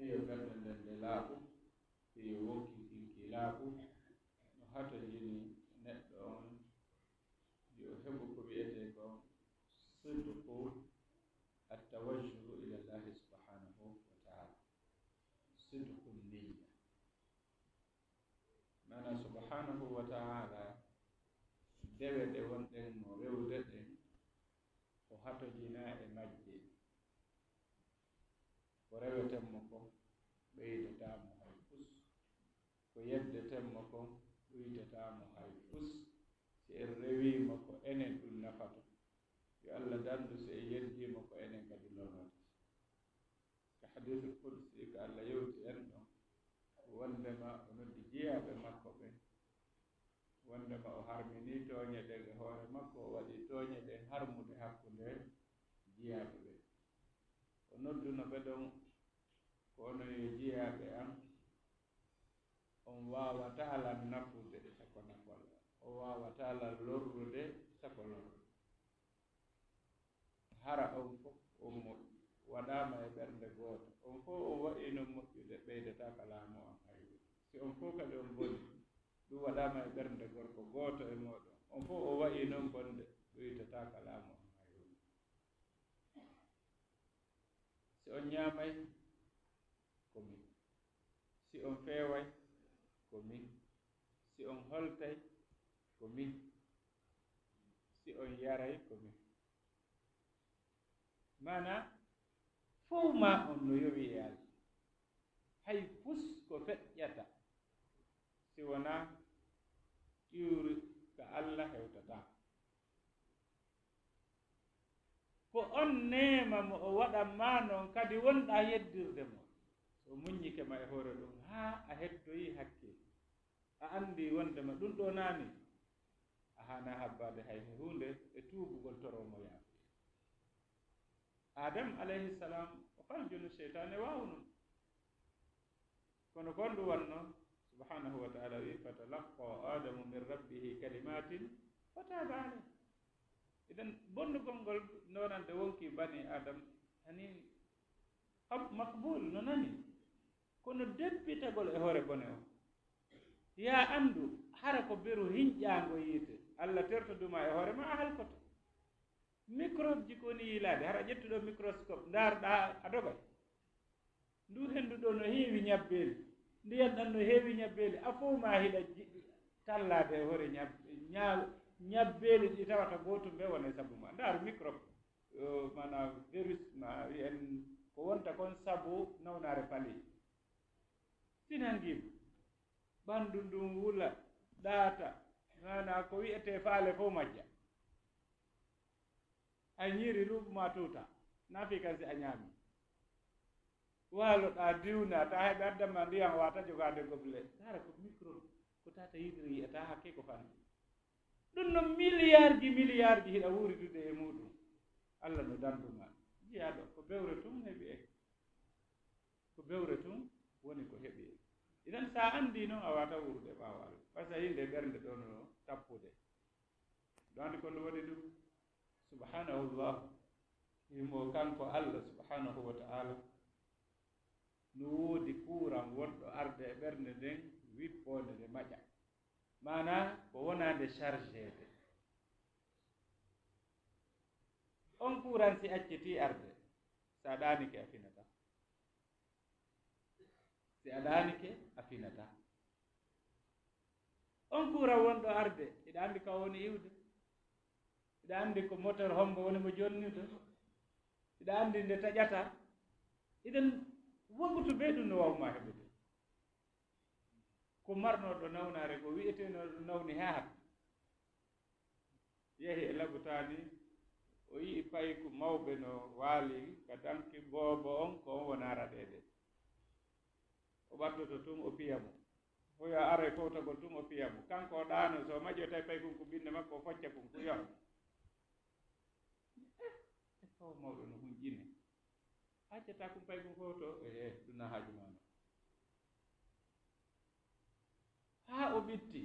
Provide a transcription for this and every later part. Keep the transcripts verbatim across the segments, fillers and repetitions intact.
Yo ɓernde nden nde laaɓu, yo wonkinkinki laaɓu, no hatojini neɗɗo on yo heɓu ko wiyetee kon sidqu at-tawajjuhu ila Llahi subhanahu wa taala, sidqu niyya. Maana subhanahu wa taala, dewe ɗe wonɗen no rewude ɗen, o hatojinaa e majje. Ko reweten mo kon, ɓeydataa mo hay fus. Ko yeddeten mo kon, ɗuytataa mo hay fus. Si en rewii mo, ko enen ɗum nafata. Yo Allah danndu, si en yeddii mo, ko enen kadi lorrata. Ka hadiisul qudsi, ka Allah yewti en ɗon, wondema o noddi jiyaaɓe makko ɓen, wondema o harminii tooñe ɗen e hoore makko, o waɗi tooñe ɗen harmude hakkunde jiyaaɓe ɓen. O nodduno ɓe ɗon, ko onon yo jiyaaɓe an, on waawataa lan nafude sako nafol, on waawataa lan lorrude sako lorrude. Hara on fof on moƴƴi, waɗaama e ɓernde gooto, on fof on waɗii non moƴƴude, ɓeydataa ka laamu an hay huunde. Si on fof kadi on boni, ɗum waɗaama e ɓernde gorko gooto e mooɗon, on fof on waɗii non bonde, ɗuytataa ka laamu an hay huunde. Si on ñaamay, ko min. Si on feeway, ko min. Si on holtay, ko min. Si on yaray, ko min. Maanaa, fow maa on no yowii e Allah. Hay fus ko feƴƴata si wonaa iwri ka Allah hewtataa. Ko on neema mo o waɗan maa non kadi wonɗaa yeddirde mo. So muññike ma e hoore ɗum haa a heddoyii hakkil, a anndii wondema ɗum ɗoo naani, a haanaa habbaade hay huunde e tuubugol toroo mo yaafude. Aadam alayhi salam, o fal jooni seytaane waawuno. Kono kon ɗum wonno, subhanahu wa taala wi, "Fatalaqqa Adamu min rabbihi kalimatin fataba alayh." Idan, bonnugol ngol nonande wonki bani Adam, hani, qab-, maqbul, no nani. Kono deppitagol e hoore bone o. Yaa anndu, hara ko beru hinƴaango yiite, Allah tertoduma e hoore ma, a halkoto. Microbe ji ko woni yiilaade, hara ƴettuɗo microscope, ndaarɗaa a dogay. Ndu henndu ɗo no heewi ñabbeeli, ndiyan ɗan no heewi ñabbeeli, a fow ma hiɗa ji-, tallaade e hoore ñab-, ñaal-, ñabbeeli ɗi tawata gootum ɓe wona e sabu ma. Ndaaru microbe, o, maanaam virus ma, wi'en ko wonta kon sabu nawnaare pali. Si nangii ma, ɓanndu ndun wula, ɗaata, maanaa ko wi'etee faale fow majja. Ay ñiiri luuɓu maa tuuta, naa fii kan si a ñaami. Waaloɗaa, diwna, taa hay ɓe addan ma ndiyan waata jogaade goble. Hara ko microbe, ko tata yiɗiri yi'ataa hakkee ko fanɗi. Ɗum no miliyaarji, miliyaarji hiɗa wuuridude e muuɗum. Allah no danndu ma. Jiyaaɗo, ko bewre tun heɓi e. Ko bewre tun woni ko heɓi e. Idan, sa anndii non, a waata wuurude ɓaawo Allah. Par ce que yimɓe ɓernde ɗo no tappude. Ɗo anndi ko ndu waɗi ɗum? Subhanahu Allah. Himo kanko Allah subhanahu wa ta'ala. No woodi kuuran wonɗo arde e ɓernde nden, wippoonde nde maƴa. Maanaa ko wonaande chargeede. On kuuran si accitii arde, sa ɗaanike a finata. Si a ɗaanike a finata. On kuuran wonɗo arde, iɗa anndi ka o woni iwde. Iɗa anndi ko moteur hombo woni mo jonnirde. Iɗa anndi nde taƴata. Idan, wakutu bee ɗum no waawma heɓude. Ko marnooɗo nawnaare ko wi'eteenooɗo nawni haa hatta. Yehi e labutaani, o yi'i payku mawɓe no waali ka danki boobo on, ko on wona raɗeede. O ɓattoto tun, o piya mo. Hoyo aroy fowtagol tun, o piya mo. Kanko o ɗaano, so o maƴi, o tawi paykun ko binnde makko, o focca kun, ko yahu. Eh, e tawa mawɗo no hunƴine. Accata kun paykun fowto, eh, eh, ɗum na haaju ma no. Haa o ɓitti,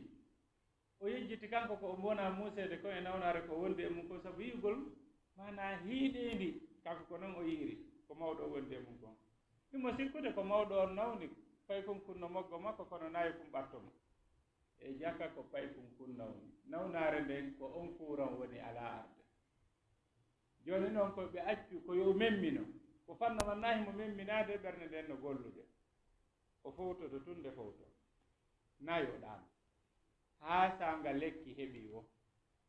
o yejjiti kanko ko o wona muuseede kon e nawnaare ko wondi e mum kon, sabu yi'ugol maanaa hiiɗeendi, kanko ko non o yi'iri ko mawɗo o wondi e mum kon. Himo sikkude ko mawɗo on nawni paykun kun no moggo makko, kono nayi kun ɓatto mo. E jaka ko paykun kun nawni. Nawnaare nden ko on kuuran woni alaa arde. Jooni non ko ɓe accu ko yo memmino. Ko fanno man nahi mo memminaade, ɓernde nden no gollude. O fowtoto tun nde fowto. Nayi o ɗaano. Haa saanga lekki heɓi wo.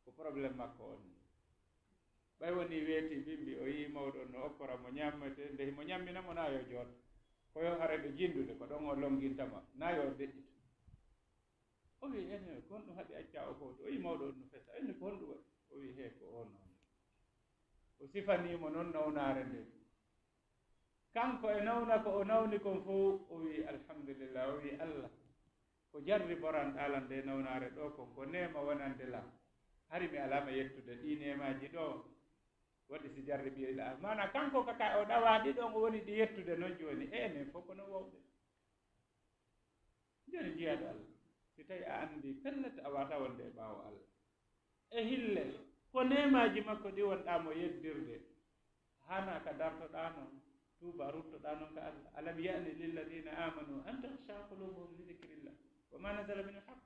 Ko problème makko on ni. Ɓay woni weeti bimbi, o yii mawɗo on no okkora mo ñammete, nde himo ñammina mo na yo joot. Ko yo haray ɓe jindude, ko ɗon o longinta ma, na yo deƴƴitu. O wi, "Ene, ko honɗum haɗi acca o fowto?" O yii mawɗo on no fesa. "Ene, ko honɗum waɗi?" O wi, "He, ko o non." O sifanii mo non nawnaare nden. Kanko e nawna ko o nawni kon fow, o wi, "Alhamdulillah," o wi, "Allah, ko jarriboran ɗalan nde nawnaare ɗo kon, ko neema wonande lan. Hari mi alaama yettude ɗi neemaaji ɗo, waɗi si jarribiiɗa." Maana kanko ka, ka o ɗawaa ɗi ɗon, o woni ɗi yettude non jooni. E enen fow ko non wawɗen. Jooni jiyaaɗo Allah, si tawi a anndi pellet a wata wonde e ɓaawo Allah. E hille, ko neemaaji makko ɗi wonɗaa mo yeddirde, hana ka dartoɗaa non, tuuba ruttoɗaa non ka Allah. "Alam ya'ni lilladina amanu an takhsha qulubuhum li dhikrillah wa ma nazala min alhaq."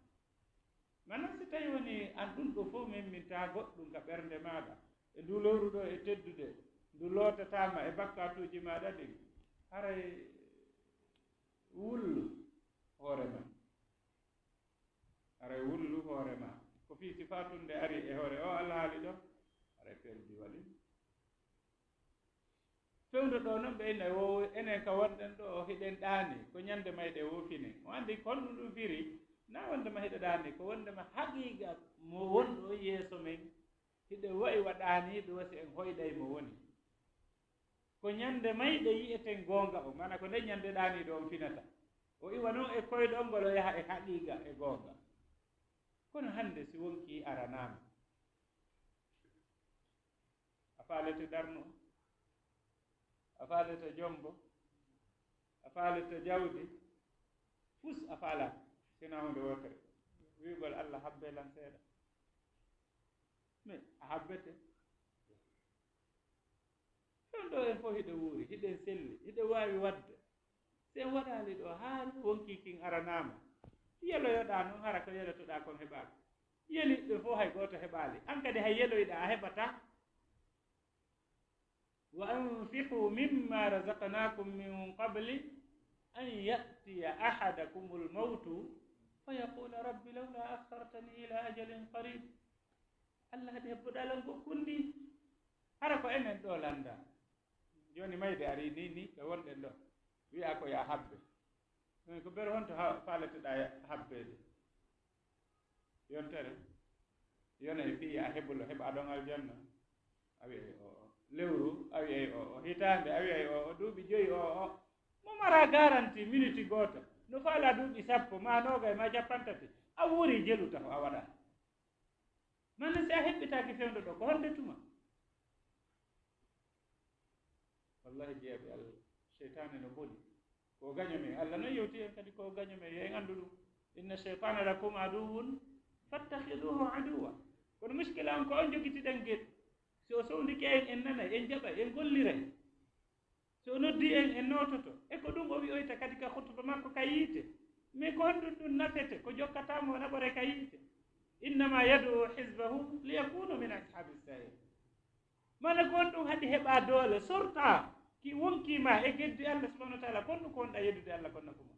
Manan si tawi woni an ɗum ɗo fof memminta goɗɗum ka ɓernde maaɗa, e ndu lowru ɗo e teddude, ndu lootataama e bakkatuuji maaɗa ɗin, haray wullu hoore ma. Haray wullu hoore ma. Ko fii si fatunde ari e hoore o alhaali ɗo, haray perdi waɗi. Fewndo ɗo non ɓe inna wo enen ka wonɗen ɗo hiɗen ɗaani, ko ñande mayde wofini. O anndi ko honɗum ɗum firi, na wonde ma hiɗo ɗaani, ko wonde ma haqiiqa mo wonɗo yeeso men, hiɗo wa'i wa ɗaaniiɗo wa si en hoyɗay mo woni. Ko ñande mayde yi'eten goonga o, maana ko nde ñande ɗaaniiɗo on finata. O iwa non e koyɗol ngol o yaha e haqiiqa e goonga. Kono hannde si wonkii aranaama, a faalete darno, a faalete jombo, a faalete jawdi, fus a faalaaka, sina hunde wootere. Wi'ugol Allah habbe lan seeɗa. Mais a habbete. Ɗon ɗo en fof hiɗo wuuri, hiɗen selli, hiɗo waawi waɗde. Si en waɗaali ɗo, haa wonkii kin aranaama, yeloyoɗaa non, hara ko yelotoɗaa kon heɓaaka. Yeliɓe fof hay gooto heɓaali. An kadi hay yeloyɗaa a heɓataa. "Wa anfiqu mimma razaqnakum min qabli an ya'tiya ahadakumul mawtu fa yaqula rabbi lawla akhartani ila ajalin qarib." Allah haɗi hebbuɗaa lan gokkundi. Hara ko enen ɗo lannda. Jooni mayde ari ni, ni ɓe wonɗen ɗo. Wi'a ko ya habbe. Ɗum ko bere honto ha-, faaletoɗaa ya-, habbeede? Yontere? Yona e fii a hebulo, heɓa ɗon aljanna. A wi'ay o, o. Lewru, a wi'ay o, o. Hitaande, a wi'ay o, o. Duuɓi joyi o, o. Mo mara garanti miniti gooto. No faala duuɓi sappo, ma noogay, ma cappanɗe tati. A wuuri jelu taho, a waɗa. Manne si a heɓɓitaaki fewndo ɗo, ko honde tuma? Wallahi, jeyaaɓe Allah, seytaane no boni. Ko o gaño men. Allah noon yewti en kadi ko o gaño men. Yo en anndu ɗum. "Inna shaytana lakum aduwwun fattakhiduhu aduwwa." Kono muskila on ko on jogitiɗen geɗe. Si o sowndike en, en nanay, en jaɓay, en golliray. Si o noddi en, en noototo. E ko ɗum o wi'oyta kadi ka khutba makko ka yiite. Mais ko honɗum ɗum nafete? Ko jokkata mo naɓore ka yiite. "Innama yad'u hizbahu liyakunu min ashabis sa'ir." Mana ko honɗum haɗi heɓa doole, sorta ki wonkii ma e geddi Allah subhanahu wa ta'ala, kon ɗum ko honɗa yeddude Allah kon nafu ma?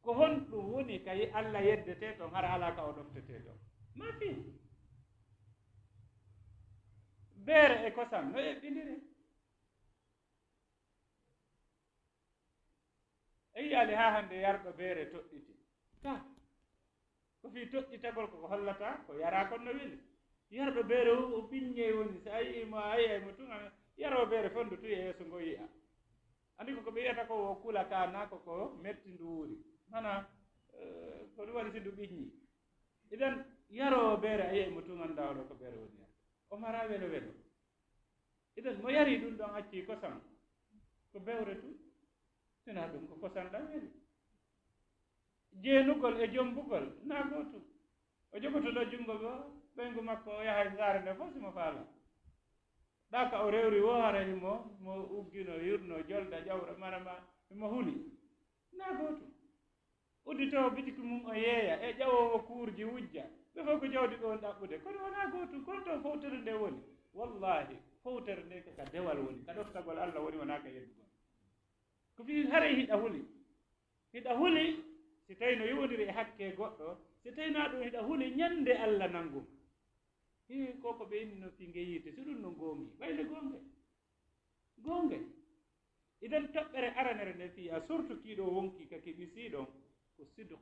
Ko honɗum woni ka yi-, Allah yeddete ton, hara alaa ka o ɗoftetee ton? Ma fi. Beere e kosam no eɓɓindiri. En yiyaali haa hannde yarɗo beere toɗɗiti. Ka, ko fii toɗɗitagol ko ko hollata ko yaraa kon no weli. Yarɗo beere o, o ɓiññey woni, so a yi'ii mo, a yi'ay mo tun, a yaroo beere fondu tun e yeeso ngo yi'a. Anndi ko, ko ɓe yi'ata ko o kula ka, naa ko, ko metti ndu wuuri. Mana, eh, ko ɗum waɗi si ndu ɓiññii. Idan, yaroowo beere a yi'ay mo tun, anndaa oɗo ko beere woni yarde. O maraa welo welo. Idan, mo yari ɗum ɗon accii kosam, ko bewre tun. Sinaa ɗum ko kosam ɗam weli. Jeenugol e jombugol, naa gootum. O jogoto ɗo junngo ɗo, ɓeyngu makko, o yaha e saare nde fof si mo faala. Ɗa ka o rewri wo hara himo, mo uggino, yurno, jolda, ƴawra, marama, himo huli. Na gootum. Udditoowo bitiki mum o yeeya, e ƴawoowo kuurji wujja. Ɓe fof ko jawdi ɓe woni ɗaɓɓude. Kono wonaa gootum, kono to fowtere nde woni. Wallahi, fowtere nde ko ka dewal woni, ka ɗoftagol Allah woni, wonaa ka yeddugol. Ko fii haray hiɗa huli. Hiɗa huli, si tawi no yowondiri e hakke goɗɗo, si tawi na ɗum hiɗa huli ñande Allah nanngu. Hii, ko ko ɓe inni no fii nge yiite, si ɗum no goongi, ɓay nde goonge. Goonge. Idan toɓɓere aranere nde fii a surtout kiiɗo wonki ka keɓisii ɗon, ko sidqu,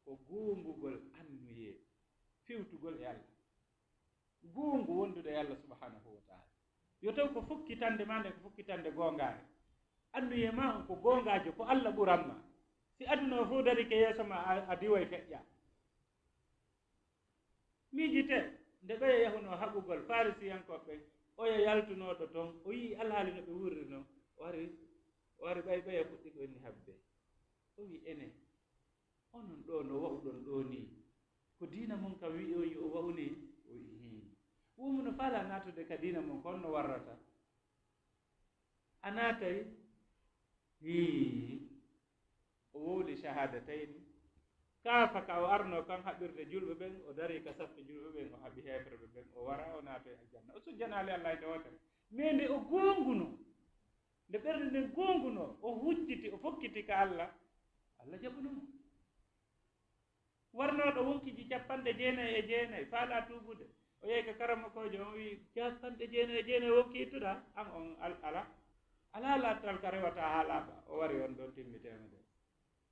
ko goongugol annuyee, fewtugol e Allah. Goongu wondude e Allah subhanahu wa ta'ala. Yo taw ko fokkitande ma nde, ko fokkitande goongaare. Annuyee ma on ko goongaajo, ko Allah ɓuran ma. Si aduna o fof darike yeeso ma, a, a diwoy feƴƴa. Miijite, nde ɓeya yahunoo haɓugol Farisiyankooɓe ɓen, oya yaltunooɗo toon, o yi'i alhaali no ɓe wuurrinoo, o ari, o ari ɓay ɓeya fuɗɗi ko inni habde. O wi'i, ene, onon ɗoo no wa'uɗon ɗoo nii, ko diina mon ka wi'i on yo o wa'u nii? O wi'i, hii. Wonmo no faalaa naatude ka diina mon, ko honno warrata? A naatay? Hii. O wowli shahaadatayni. Kaafa ka o arnoo kan haɓirde julɓe ɓen, o darii ka saffe julɓe ɓen, o haɓi heeferɓe ɓen, o wara, o naatoy aljanna. O sujjanaali Allah hay nde wootere. Mais nde o goongunoo, nde ɓernde nden goongunoo, o hujjiti, o fokkiti ka Allah, Allah jaɓuno mo. Warnooɗo wonkiji capanɗe jeenayi e jeenayi, faalaa tuubude. O yehi ka karamokoojo, on wi'i, capanɗe jeenayi e jeenayi wonki ittuɗaa? An on al-, ala. Alaa lattal ka rewata haa laaɓa. O wari on ɗon timmi teemedere.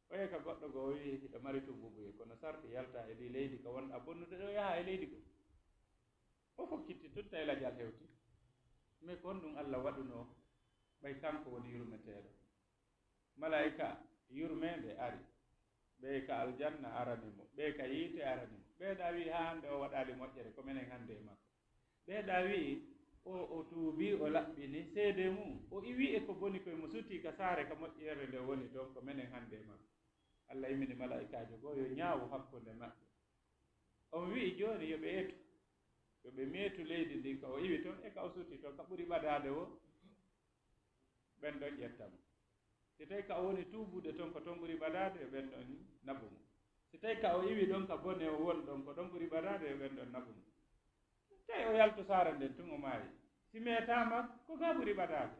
O yehi ka goɗɗo goo, o wi'i, hiɗa mari tuububuye, kono sarti yalta e ndi leydi ka wonɗaa bonnude ɗoo, yaha e leydi goo. O fokkiti tun tawi lajal hewti. Mais ko honɗum Allah waɗunoo, ɓay kanko woni yurmeteeɗo? Malaa'ika yurmeende ari. Ɓee ka aljanna arani mo, ɓee ka yiite arani mo. Ɓee ɗaa wi'i haa hannde o waɗaali moƴƴere, ko menen hannde e makko. Ɓee ɗaa wi'i o, o tuubii, o laɓɓini seede mum, o iwii e ko boni koye mo, sutii ka saare ka moƴƴere nde woni toon, ko menen hannde e makko. Allah immini malaa'ikaajo goo yo ñaawu hakkunde maɓɓe. On wi'i jooni yo ɓe etu, yo ɓe meetu leydi ndin ka o iwi toon e ka o sutii toon, ka ɓuri ɓadaade woo. Ɓen ɗon ƴetta mo. Si tawi ka o woni tuubude toon, ko toon ɓuri ɓadaade, yo ɓen ɗon naɓu mo. Si tawi ka o iwi ɗon ka bone o woni ɗon, ko ɗon ɓuri ɓadaade, yo ɓen ɗon naɓu mo. Tawi o yaltu saare nden tun, o maayi. Si meetaama, ko gaa ɓuri ɓadaade.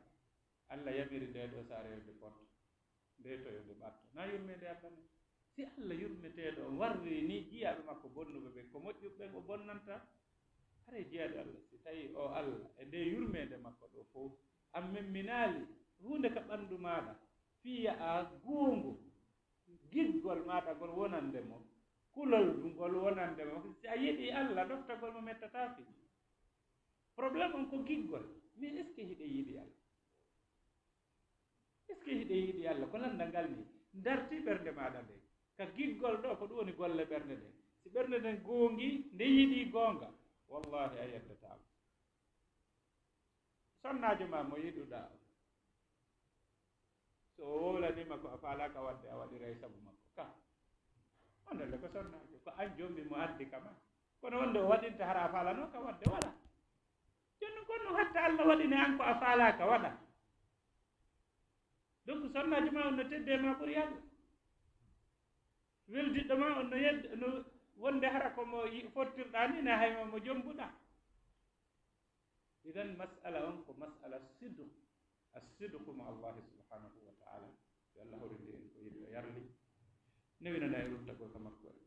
Allah yamiri ndee ɗoo saare yo nde porto. Ndee toyo nde ɓatto. Na yurmeende Allah non? Si Allah yurmeteeɗo on warri ni jiyaaɓe makko bonnuɓe ɓen, ko moƴƴuɓe ɓen o bonnanta? Haray jiyaaɗo Allah, si tawi o Allah e nde yurmeende makko ɗoo fow, an memminaali huunde ka ɓanndu maaɗa, fii ya'a goongu giggol maaɗa ngol wonande mo, kulol ngol wonande mo. Si a yiɗi Allah, ɗoftagol mo mettataake. Problème on ko giggol. Mais est-ce que hiɗen yiɗi Allah? Est-ce que hiɗen yiɗi Allah? Ko lanndal ngal ni. Darti ɓernde maaɗa nden. Ka giggol ɗoo, ko ɗum woni golle ɓernde nden. Si ɓernde nden goongi, nde yiɗi goonga, wallahi a yeddataa mo. Sonnaajo ma mo yiɗuɗaa on, so o wowlaniima ko a faalaaka waɗde, a waɗiray sabu makko. Ka. On ndelle ko sonnaajo, ko an jombi mo addi ka ma. Kono wonde o waɗinte hara a faalanoo ka waɗde, waɗa. Jooni non, kono hatta Allah waɗini an ko a faalaaka, waɗa. Donc, sonnaajo ma on no teddi e ma ɓuri Allah. Weldiɗɗo ma on no yedda, no wonde hara ko mo yi-, fottirɗaa ni, ne hay mo, mo jombuɗaa. Idan, mas'ala on ko mas'ala sidq, as-sidqu ma Allah subhanahu wa ta'ala. Yo Allah hawrinde en ko yiɗi o yarli. Newinana en ruttagol ka makko en.